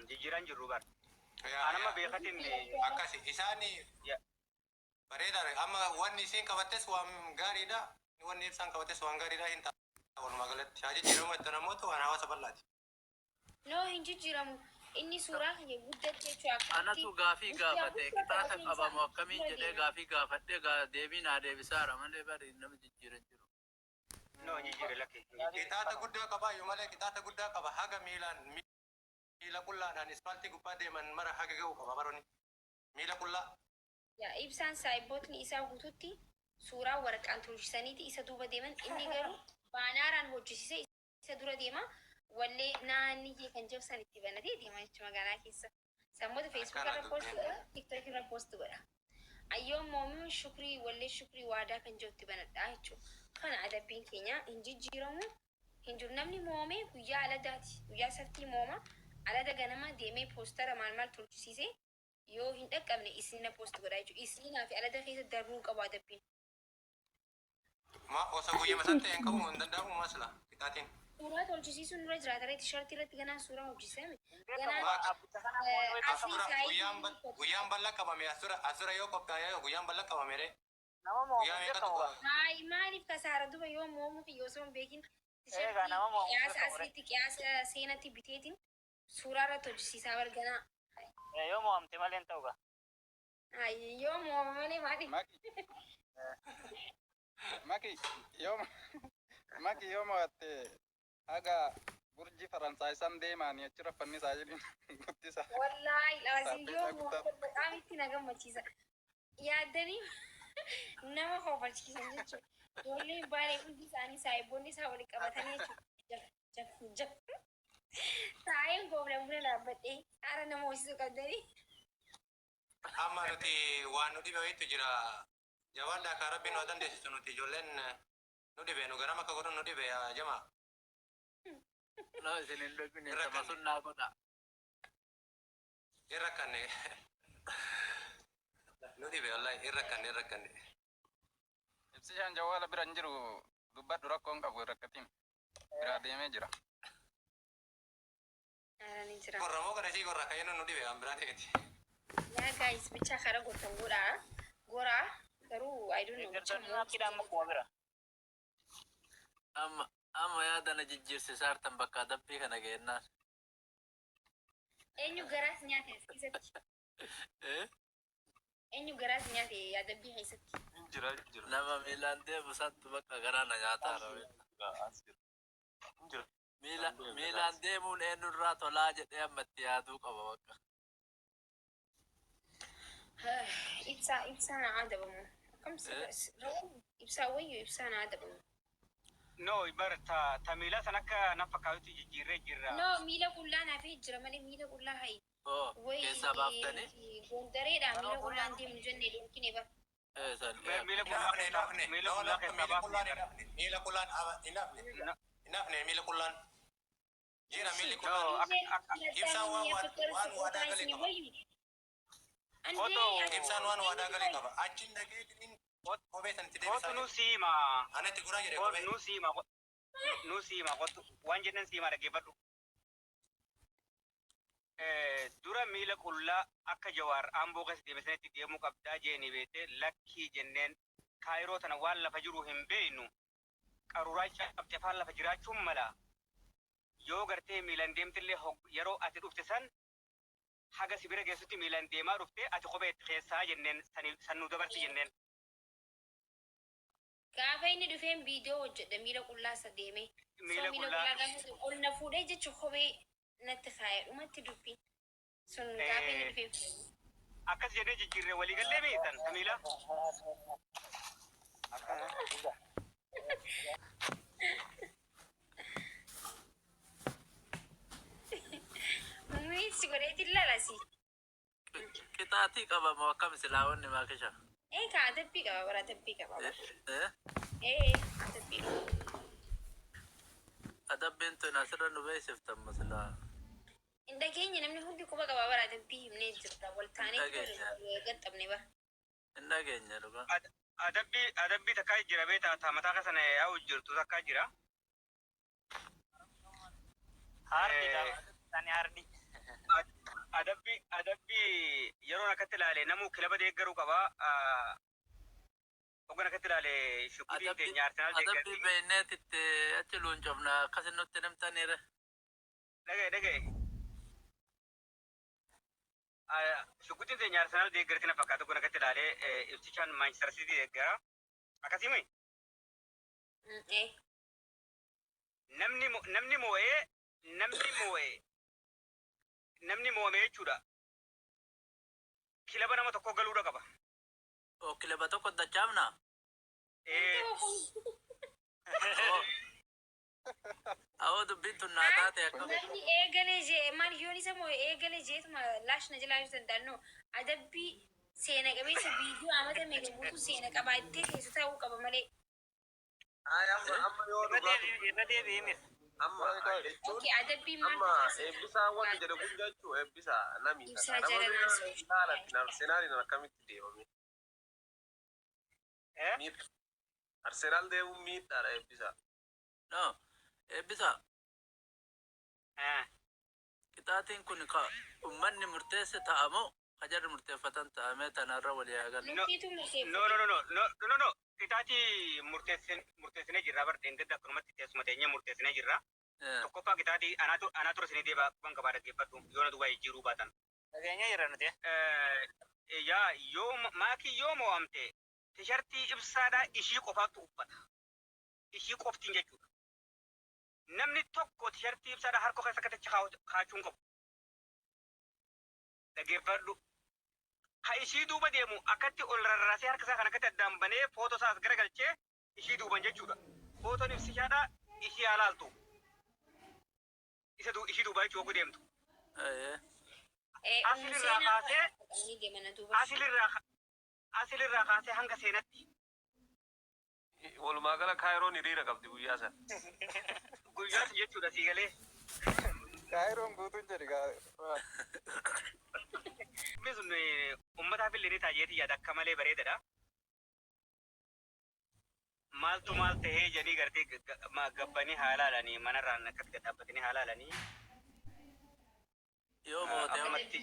Jijjiiraan jirru bar. Yaa An amma yaa. beekatiin Akkasi isaan ya bareedaadha. Amma wanni isiin qabattes waan gaariidha. Wanni ibsaan qabattes waan gaariidha hin ta'a. Walumaa galatti haa jijjiiramu jettan ammoo waan hawaasa bal'aati. No hin jijjiiramu. Inni suuraa kiyya guddatti jechuudha akkamitti Anatu gaafii guddaa gaafate guddaa qixaaxa qabatee isaa qabamu akkamiin dura jedhee deema. gaafii gaafadhe gaa deebii naa deebisaara malee bari nama jijjiiran jiru. No hin jijjiirre lakki hin jijjiirre. Qixaaxa guddaa qaba iyyuu malee qixaaxa guddaa qaba haga miilaan miila qullaadhaan ispaaltii gubbaa deeman mara haga ga'u qaba baroni miila qullaa. Yaa ibsaan saayibbootni isaa guututti suuraa waraqaan tolchisaniiti isa duuba deeman inni garuu baanaaraan hojjisisee isa dura deema wallee naanniyyee kan jedhu san itti banatee deema jechuudha magaalaa keessa. San booda Facebook Akkana irra post dubbiin. godha, TikTok irra post godha. Ayyoon moomuu shukrii wallee shukrii waadaa kan jedhu itti banadha jechuudha. Kana adabbiin keenya hin jijjiiramu hin jiru. Namni moomee guyyaa aladaati. Guyyaa saftii mooma alada ganama deemee poostara maal maal tolchisiisee yoo hin dhaqqabne isnina post godha jechuudha. Isninaa fi alada keessa darbuu qabu adabbiin. Ma osoo guyyama san ta'e hin qabu hin danda'amu maa sila qixaatiin. Suuraa tolchisiisuun nurra jiraata ree tishartii irratti ganaa suuraa hojjisame Hin beekamu ganaa Maa abbicha kana mo'ee asli asura saayizii guyyaan bal guyyaan bal'a qabame asura asura yoo qophaa'e yoo guyyaan bal'a qabame ree Nama mo'amu guyyaa hin meeqatu beekamu qaba. gaa. Haay maaliif kasaara duba yoo moomuu kiyya osoo hin beekin Eegaa tishartii nama mo'amu hin qiyaasa beekamu ree. asliitti qiyaasa seenatti biteetiin suuraa irratti hojjisiisaa bar ganaa. Yoo mo'amte malee hin ta'u gaa. Haay yoo mo'ama malee maali? Maki maki yoo maki yoo mo'atte haga burji Faransaay san deemaanii achirra fannisaa jedhin guddisa. Wallaahi laazim yoo Taappellaa guddaa. mo'amte bataam itti na gammachiisa. Yaaddanii nama kofalchiisan jechuudha. Ijoolleen baalee hundi isaanii saahiboonni isaa waliin qabatanii jechuudha. Jaf jaf jaf. Taa'een gooblan buna dhaabbadhee haara nama hoosisuu qabdanii. Amma nuti waan nu dhibe wayiitu jira. Jabaadhaa kaa rabbiin nu haa dandeessisu nuti ijoolleen nu dhibe nu garam akka godhun nu dhibe yaa jamaa. No isin hin dhibine Hin tama rakkanne. sunnaa godha. Hin rakkanne. Nu dhibe wallahi hin rakkanne hin rakkanne. Ibsishaan jawwaala bira hin jiru dubbadhu rakkoo hin qabu hin rakkatin. Biraa deemee jira. Haara ni jira. Gorra moo gara isii gorra kan jennu nu dhibe waan biraa miti. Yaa guys bicha kara gortan godhaa goraa garuu I don't know bicha Deeggartoonni maakkiidha amma akkuma bira. Amma amma yaada na jijjiirsisaartan bakka adabbii kana geennaan. Eenyu garaas nyaate as keessatti? Eh? Eenyu garaas nyaate adabbii keessatti? Hin jira hin jira. Nama miilaan deemu santu bakka garaa na nyaataara. As jira. Hin jira. Miila miilaan deemuun eenyurraa tolaa jedhee amma itti yaaduu qaba bakka. Ibsaa ibsaa na adabamu. Akkam Eh? ibsaa wayyo ibsaa na adabamu. No bar ta ta miilaa san akka na fakkaatutti jijjiirree jirra. No miila qullaa naaf jira malee miila qullaa hayi. Oo Wayi keessaa baaftanii gondareedha miila qullaan deemnu jennee dhorkine bar. eh san eh Miila Hin qullaa hafne hin keessaa hafne. miila No qullaa no keessaa miila baafne qullaan hin bar. hafne. Miila qullaan hin hafne. No Hin hafne miila qullaan. Jira miilli no qullaan. akka akka Ibsaan waan waan waadaa galee qaba. Kotoo Ibsaan waan waadaa galee qaba. Achiin dhaqee kophee san itti deebisaa Kottu nu jedhe. siima. Ana itti guraa jedhe kophee. Nu siima nu siima kottu waan jennan siima dhaggeeffadhu. Dura miila qullaa akka Jawaar Amboo keessa deeme sanitti deemuu qabdaa jeeni beekte lakkii jenneen Kaayiroo tana waan lafa jiru hin beeknu qaruuraa cabxe faan lafa jiraachuun mala yoo gartee miilan deemtillee yeroo ati dhufte san haga si bira geessutti miilan deemaa dhufte ati kophee itti keessaa jenneen san nu dabarsi jenneen. Gaafa inni dhufeen viidiyoo hojjedha miila qullaa isa deemee. So Miila miila qullaa qullaa gaafa ta'u ol na fuudhee jechuun kophee natti kaaya dhumatti dubbi. Sun gaafa inni dhufee fuudhee. Akkas jennee jijjiirree walii gallee mee san ta miilaa. Miis godheetiin lalasi. Qixaatii qaba moo akkam silaa wanni maakisha? Ee ka adabbii qaba bara adabbii qaba bara. Eh? Ee adabbii qaba. Adabbiin tun asirra nu beeksiftan moo silaa? Hin dhageenye namni hundi quba qaba bara adabbii himnee jirra wal taanee Hin dhageenye. gaxxabne bara. Hin dhageenye dhugaa. Adabbii adabbii takkaa jira beektaa ta mataa keessa na yaa'u jirtu takkaa jira. Hardi dha. Ani hardi. Adabbi yeroon akkatti ilaale namuu kilaba deeggaruu qaba. Hogan akkatti ilaale shukkutiin Adabbi teenya Arsenaal adabbi deeggarti. beeyneet itti achi luuncofna akkasin nutti himtaniire. Dhagaye, dhagaye. Shukkutiin teenya Arsenaal deeggarti na fakkaata, hogan akkatti ilaale ibsichaan Manchester City deeggara. Akkasii Eh. Namni moo'ee jechuudha. Kilaba nama tokko galuudha qaba. Oo, kilaba tokko dachaafna. Eh. Awoo, dubbiin tun naa taate akkam. Namni eegalee jee maal yoon isa moo eegalee jeetuma laash na jalaa yoo danda'an adabbii seena qabeessa viidiyoo amata meeqa guutuu seena qabaattee keessa ta'uu qaba malee. Ay, amma yoo dhugaa Irra deebi'ee mis. Amma jechuun Okay, adabbiin maal amma eebbisaa wanti jedhu kun jechuu eebbisaa nami Ibsaa jalanaa. Arsenaaliin Arsenaaliin akkamitti deemame? Eh? Miidha. Arsenaal deemuun miidhaadha, eebbisaa. No, eebbisa. Eh. Qixaatiin kun ka ummanni murteesse ta'amoo ka jarri murteeffatan ta'amee tanarra walii haa galu? Nutiitu murteeffate. No, no, no, no, no, no, no. Qixaatii murteessinee jirra bar, deengedda akkanumatti teessuma teenyee murteessinee jirra. Tokkoffaa qixaatii anaatu isinii deeba quban qabaa, dhaggeeffadhu yoo na duwwaa jijjiiruu baatan. Dhageenya jirra nuti. Yaa yoo maakii yoo mo'amte tishartii ibsaadhaa ishii qofaatu uffata. Ishii qoftiin jechuudha. Namni tokko tishartii ibsaadhaa harka keessa akkatti kaachuu hin qabu. Dhaggeeffadhu. Ka ishii duuba deemu akkatti ol rarraasee harka isaa kan akkatti addaan banee footoo isaas garagalchee ishii duuban jechuudha. Footoon ibsishaadhaa ishii haa laaltu. Isa ishii duuba jechuu oguu deemtu. Asilirraa kaasee Ni deemana duuba. Asilirraa kaasee hanga seenatti. Walumaa gala Kaayiroon hiriira qabdi guyyaa sana. Guyyaas jechuudha, sii galee. Kaayiroon guutuun jedhi gaa. Inni sun uummataaf illee ni taajeetii yaada akka malee bareedadha. Maaltu maal tahee jedhanii gartee gabbanii haa laalanii, manarraan akkatti gad dhaabbatanii haa laalanii. Yoo moote Ammatti.